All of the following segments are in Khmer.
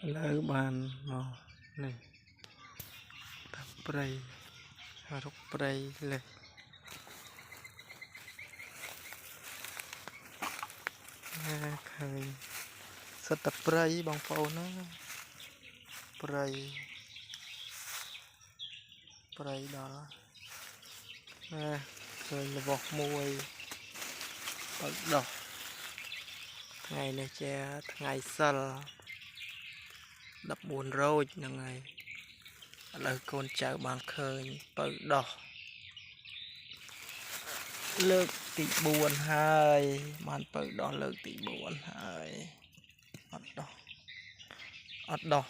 ឥឡូវបានមកនេះតាមព្រៃរុកព្រៃលេះណាឃើញសិតតែព្រៃបងប្អូនណាព្រៃព្រៃដល់ណាឃើញរបស់មួយបើកដោះថ្ងៃនេះជាថ្ងៃសិល14រោចហ្នឹងហើយឥឡូវកូនចៅបានឃើញបើកដោះលើកទី4ហើយបានបើកដោះលើកទី4ហើយអត់ដោះអត់ដោះ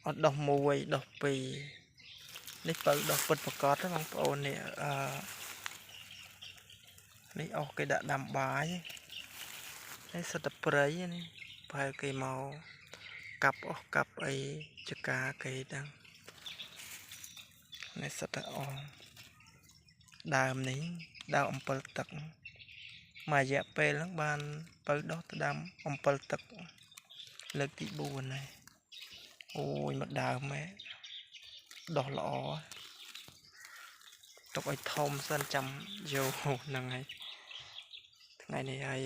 អត់ដោះ1ដោះ2នេះបើកដោះពិតប្រកបបងប្អូននេះអឺនេះអស់គេដាក់ដាំបាយនេះសិតតែព្រៃនេះប្រហែលគេមកកាប់អស់កាប់អីចកាគេដឹងនេះសិតតែអស់ដើមនេះដើមអំពិលទឹកមួយរយៈពេលហ្នឹងបានបើដោះទៅដើមអំពិលទឹកលើកទី4ហើយអូយមកដើមម៉ែដោះល្អទុកឲ្យធំសិនចាំយកហ្នឹងហើយថ្ងៃនេះហើយ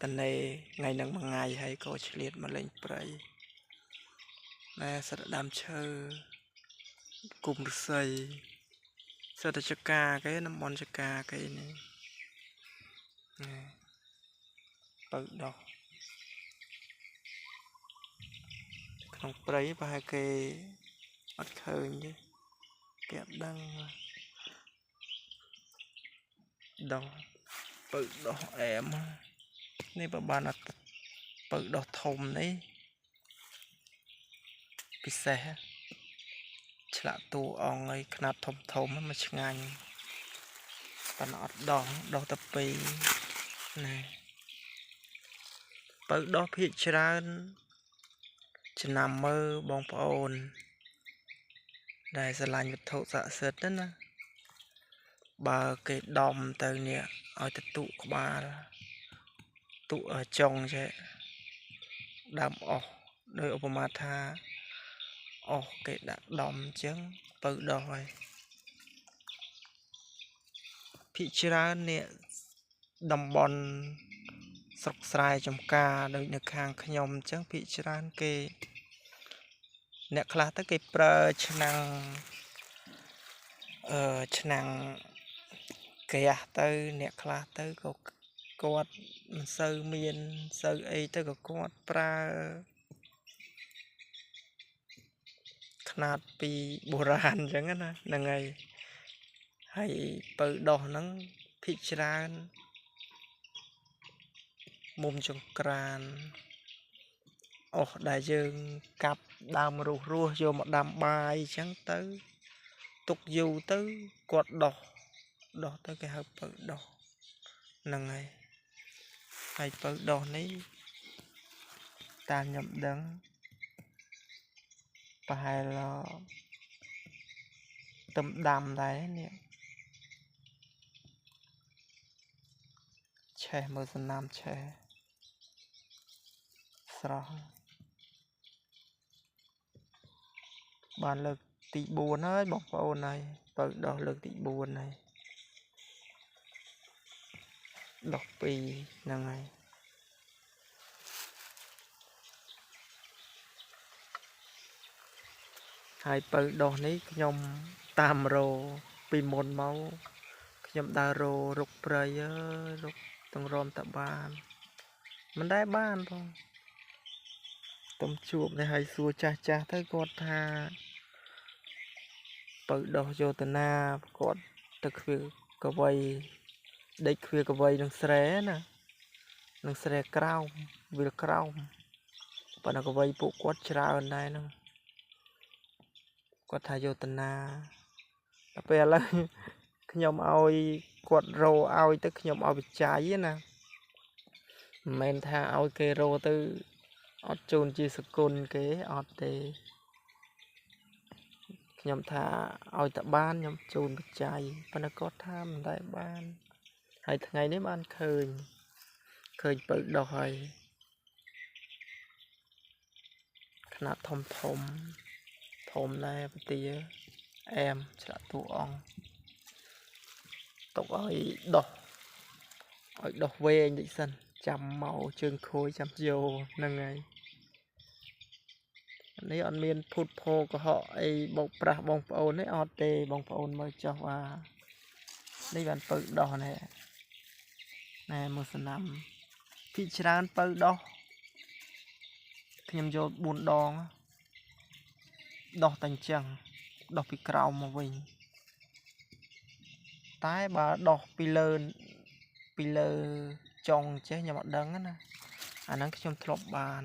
តនេថ្ងៃហ្នឹងមួយថ្ងៃហើយក៏ឆ្លៀតមកលេងព្រៃណែសិតដើមឈើគុំរស័យសិតតែចកាគេតំបន់ចកាគេនេះណែបើដោះក្នុងព្រៃប្រហែលគេអត់ឃើញទេគេអត់ដឹងដោះបើដោះអែមនេះបើបានអត់បើដោះធំនេះពិសេសឆ្លាក់តួអង្គឲ្យខ្នាតធំធំមកឆ្ងាញ់ប៉ុន្តែអត់ដោះដោះតែពីរណែបើដោះភាកច្រើនចំណាំមើលបងប្អូនដែលស្រឡាញ់វត្ថុស័ក្តិសិទ្ធិណាបើគេដំទៅនេះឲ្យទៅទុក្បាលទុចុងចេះដើមអស់ដោយឧបមាថាអស់គេដាក់ដំអញ្ចឹងបើដោះហើយភាគច្រើននេះតំបន់ស្រុកស្រែចំការដូចនៅខាងខ្ញុំអញ្ចឹងភាគច្រើនគេអ្នកខ្លះទៅគេប្រើឆ្នាំងឆ្នាំងហ្គាសទៅអ្នកខ្លះទៅក៏គាត់មិនសូវមានសូវអីទៅក៏គាត់ប្រើខ្នាតពីបុរាណអញ្ចឹងណាហ្នឹងហើយហើយបើដោះហ្នឹងភាគច្រើនមុំចង្ក្រានអស់ដែលយើងកាប់ដើមរស់រស់យកមកដាំបាយអញ្ចឹងទៅទុកយូរទៅគាត់ដោះដោះទៅគេហៅបើដោះហ្នឹងហើយហើយបើដោះនេះតាមខ្ញុំដឹងប្រហែលទំដាំដែរនេះឆេះមើលសំណាមឆេះស្រស់បានលើកទី4ហើយបងប្អូនហើយបើដោះលើកទី4ហើយដោះ2ហ្នឹងហើយហើយបើដោះនេះខ្ញុំតាមរោពីមុនមកខ្ញុំដើររោរុកព្រៃរុកទាំងរំតបានមិនដែលបានផងទំជួបនេះឲ្យសួរចាស់ចាស់ទៅគាត់ថាបើដោះយោតនាគាត់ទៅខ្វៀលកវៃដេកខ្វៀលកវៃនឹងស្រែណានឹងស្រែក្រោមវាលក្រោមប៉ុន្តែកវៃពួកគាត់ច្រើនដែរហ្នឹងគាត់ថាយោតនាដល់ពេលឥឡូវខ្ញុំឲ្យគាត់រោឲ្យទៅខ្ញុំឲ្យបច្ច័យណាមិនមែនថាឲ្យគេរោទៅអត់ជូនជាសគុណគេអត់ទេខ្ញុំថាឲ្យតបានខ្ញុំជូនបច្ច័យប៉ុន្តែគាត់ថាមិនដែលបានហើយថ្ងៃនេះបានឃើញបើដោះហើយខ្ ខ្នាតធំធំធំដែរពទាអែមឆ្លាក់តួអង្គទុកឲ្យដោះឲ្យដោះវែងតិចសិនចាំមកជើងខូចចាំយកហ្នឹងហើយនេះអត់មានភូតភោកុហកអីបោកប្រាស់បងប្អូនទេអត់ទេបងប្អូនមើលចុះว่าនេះបានពៅដោះនេះណែមើលសណាំភាគច្រើនពៅដោះខ្ញុំយក4ដងដោះតែអញ្ចឹងដោះពីក្រោមមកវិញតែបើដោះពីលើចុងចេះខ្ញុំអត់ដឹងណាអាហ្នឹងខ្ញុំធ្លាប់បាន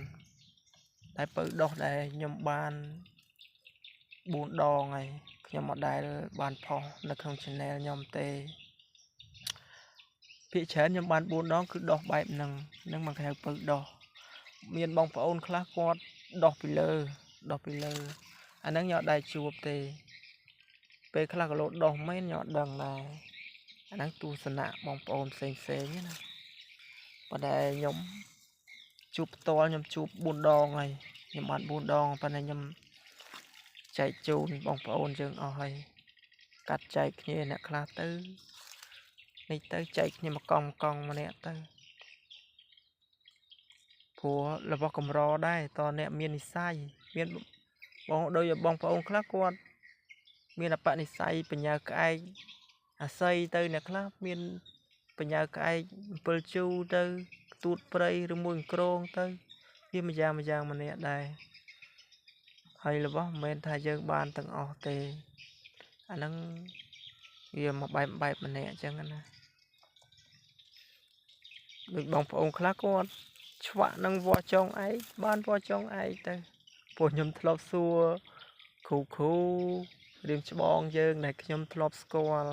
តែពៅដោះដែលខ្ញុំបាន4ដងហើយខ្ញុំអត់ដែលបានផុសនៅក្នុង channel ខ្ញុំទេភាគច្រើនខ្ញុំបាន4ដងគឺដោះបែបហ្នឹងហ្នឹងមកគេហៅពៅដោះមានបងប្អូនខ្លះគាត់ដោះពីលើអាហ្នឹងខ្ញុំអត់ដែលជួបទេពេលខ្លះក៏លោតដោះមែនខ្ញុំអត់ដឹងដែរអាហ្នឹងទស្សនៈបងប្អូនផ្សេងផ្សេងណាប៉ុន្តែខ្ញុំជួបផ្ទាល់ខ្ញុំជួប4ដងហើយខ្ញុំបាន4ដងប៉ុន្តែខ្ញុំចែកជូនបងប្អូនយើងអស់ហើយកាត់ចែកគ្នាអ្នកខ្លះទៅនេះទៅចែកគ្នាមកកង់កង់ម្នាក់ទៅព្រោះរបស់កម្រដែរតអ្នកមាននិស័យមានបងដូចបងប្អូនខ្លះគាត់មានអបនិស្ស័យបញ្ញាក្អែកអាស័យទៅអ្នកខ្លះមានបញ្ញាក្អែកអំពិលជូរទៅទូតព្រៃឬមួយក្រងទៅវាម្យ៉ាងម្យ៉ាងម្នាក់ដែរហើយរបស់មិនមែនថាយើងបានទាំងអស់ទេអាហ្នឹងវាមកបែបបែបម្នាក់អញ្ចឹងណាដូចបងប្អូនខ្លះគាត់ឆ្វាក់នឹងវត្តចុងឯងបានវត្តចុងឯងទៅពួកខ្ញុំធ្លាប់សួរគ្រូរៀមច្បងយើងដែលខ្ញុំធ្លាប់ស្គាល់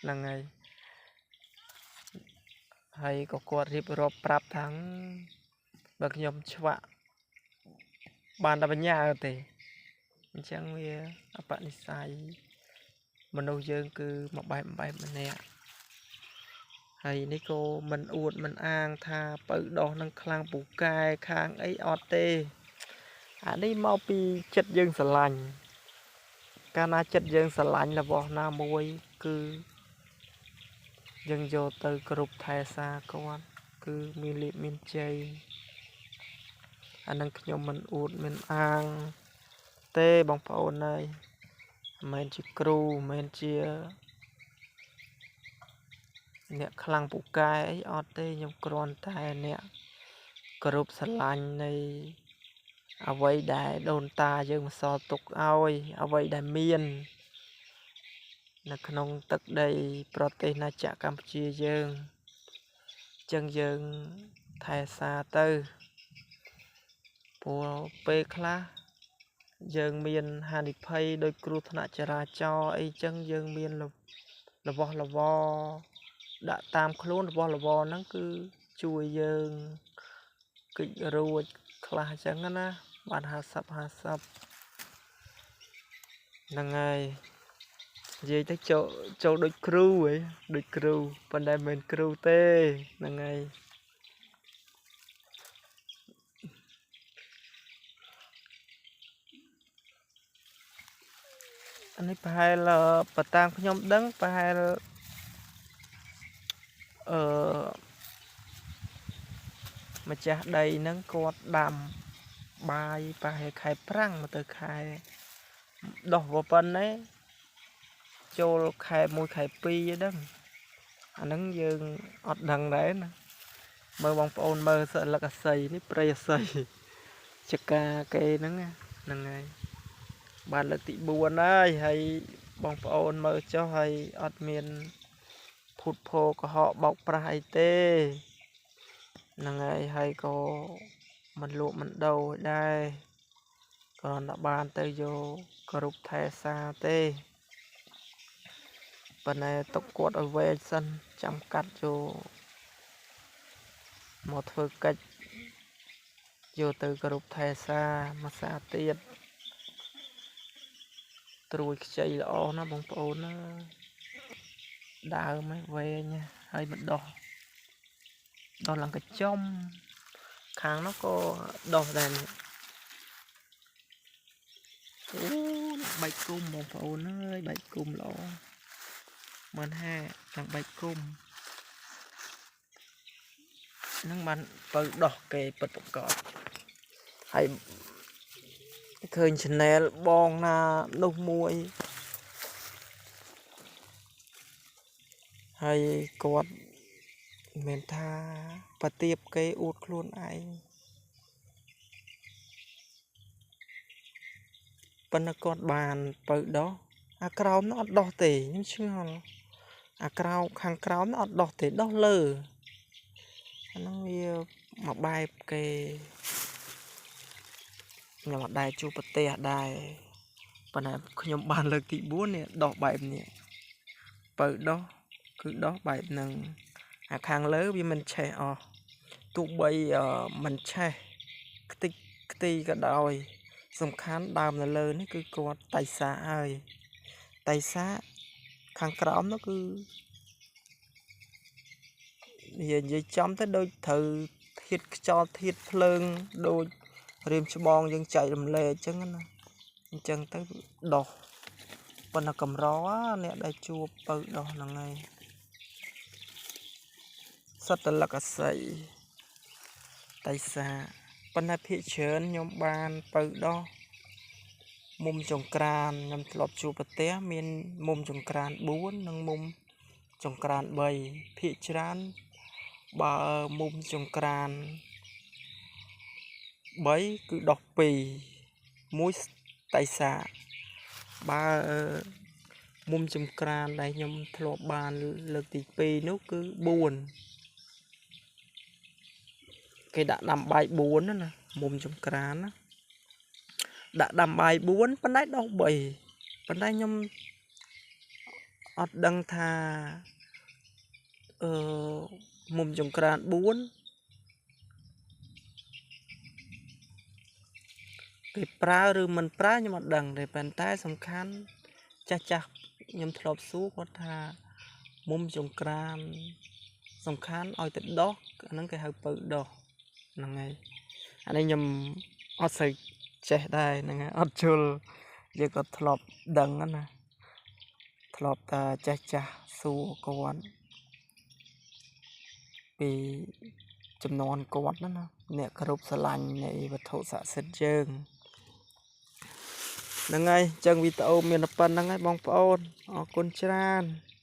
ហ្នឹងហើយហើយក៏គាត់រៀបរាប់ប្រាប់ថាបើខ្ញុំឆ្វាក់បានតែបញ្ញាទេអញ្ចឹងវាអបនិស្ស័យមនុស្សយើងគឺមកបែបបែបម្នាក់ហើយនេះក៏មិនអួតមិនអាងថាពៅដោះនឹងខ្លាំងពូកែខាងអីអត់ទេអានេះមកពីចិត្តយើងស្រឡាញ់កាលណាចិត្តយើងស្រឡាញ់របស់ណាមួយគឺយើងយកទៅគ្រប់ថែសារគាត់គឺមានលៀបមានជ័យអានឹងខ្ញុំមិនអួតមិនអាងទេបងប្អូនអើយមិនមែនជាគ្រូមិនមែនជាអ្នកខ្លាំងពូកែអីអត់ទេខ្ញុំគ្រាន់តែអ្នកគ្រប់ស្រឡាញ់នៃអ្វីដែលដូនតាយើងបន្សល់ទុកឲ្យអ្វីដែលមាននៅក្នុងទឹកដីប្រទេសណាចក្រកម្ពុជាយើងអញ្ចឹងយើងថែសារទៅព្រោះពេលខ្លះយើងមានហានិភ័យដោយគ្រោះថ្នាក់ចរាចរណ៍អីចឹងយើងមានរបស់របរដាក់តាមខ្លួនរបស់របរហ្នឹងគឺជួយយើងគេចរួចខ្លះអញ្ចឹងណាបាន50 50ហ្នឹងហើយនិយាយទៅចូលដូចគ្រូហីដូចគ្រូប៉ុន្តែមិនមែនគ្រូទេហ្នឹងហើយអានេះប្រហែលបើតាមខ្ញុំដឹងប្រហែលម្ចាស់ដីហ្នឹងគាត់ដាំបាយប្រហែលខែប្រាំងមកទៅខែដោះប៉ុណ្ណេះចូលខែ1ខែ2ឯដឹងអាហ្នឹងយើងអត់ដឹងដែរណាមើលបងប្អូនមើលសិលឹកអាស័យនេះព្រៃអាស័យចកាគេហ្នឹងហ្នឹងហើយបានលើកទី4ហើយហើយបងប្អូនមើលចុះហើយអត់មានភូតភោកុហកបោកប្រាស់អីទេហ្នឹងហើយហើយក៏មិនលក់មិនដូរដែរគ្រាន់តែបានទៅយកគ្រប់ថែសារទេប៉ុន្តែទុកគាត់ឲ្យវែងសិនចាំកាត់យកមកធ្វើកិច្ចយកទៅគ្រប់ថែសារមួយសាទៀតត្រួយខ្ចីល្អណាស់បងប្អូនណាដើមឯងវែងហើយមិនដោះឡើងកញ្ចុំខាងនោះក៏ដោះដែរនេះ អូបែកគុំបងប្អូនអើយបែកគុំល្អ15000ទាំងបែកគុំហ្នឹងបានបើដោះគេពិតប្រកបហើយឃើញ channel បងណានោះមួយហើយគាត់មិនថាប្រទៀបគេអួតខ្លួនឯងប៉ុន្តែគាត់បានបើដោះអាក្រោមនោះអត់ដោះទេខ្ញុំឆ្ងល់អាក្រោមខាងក្រោមនោះអត់ដោះទេដោះលើអាហ្នឹងវាមួយបែបគេខ្ញុំអត់ដែរជួបប្រទេសដែរប៉ុន្តែខ្ញុំបានលើកទី4នេះដោះបែបនេះបើដោះគឺដោះបែបហ្នឹងអាខាងលើវាមិនឆេះអស់ទោះបីមិនឆេះខ្ទេចខ្ទីក៏ដោយសំខាន់ដើមនៅលើនេះគឺគាត់តៃសាហើយតៃសាខាងក្រោមនោះគឺនិយាយចំទៅដូចត្រូវធាតខ្យល់ធាតភ្លើងដូចរៀមច្បងយើងចែករំលែកអញ្ចឹងណាអញ្ចឹងទៅដោះប៉ុន្តែកម្រអ្នកដែលជួបបើដោះហ្នឹងហើយសត្វតលកអស័យតៃសាប៉ុន្តែភាគច្រើនខ្ញុំបានបើដោះមុំចង្ក្រានខ្ញុំធ្លាប់ជួបប្រទេសមានមុំចង្ក្រាន4និងមុំចង្ក្រាន3ភាគច្រើនបើមុំចង្ក្រាន3គឺដោះ2មួយតៃសាបើមុំចង្ក្រានដែលខ្ញុំធ្លាប់បានលើកទី2នោះគឺ4គេដាក់ដាំបាយ4ណាមុំចង្ក្រានណាដាក់ដាំបាយ4ប៉ុន្តែដោះ3ប៉ុន្តែខ្ញុំអត់ដឹងថាអឺមុំចង្ក្រាន4គេប្រើឬមិនប្រើខ្ញុំអត់ដឹងទេប៉ុន្តែសំខាន់ចាស់ចាស់ខ្ញុំធ្លាប់សួរគាត់ថាមុំចង្ក្រានសំខាន់ឲ្យទៅដោះអាហ្នឹងគេហៅពៅដោះហ្នឹងហើយអានេះខ្ញុំអត់សូវចេះដែរហ្នឹងហើយអត់ជល់យើងក៏ធ្លាប់ដឹងណាធ្លាប់តែចាស់ចាស់សួរគាត់ពីចំនួនគាត់ណាអ្នកគោរពស្រឡាញ់នៃវត្ថុស័ក្តិសិទ្ធិយើងហ្នឹងហើយអញ្ចឹងវីដេអូមានតែប៉ុណ្្នឹងហើយបងប្អូនអរគុណច្រើន។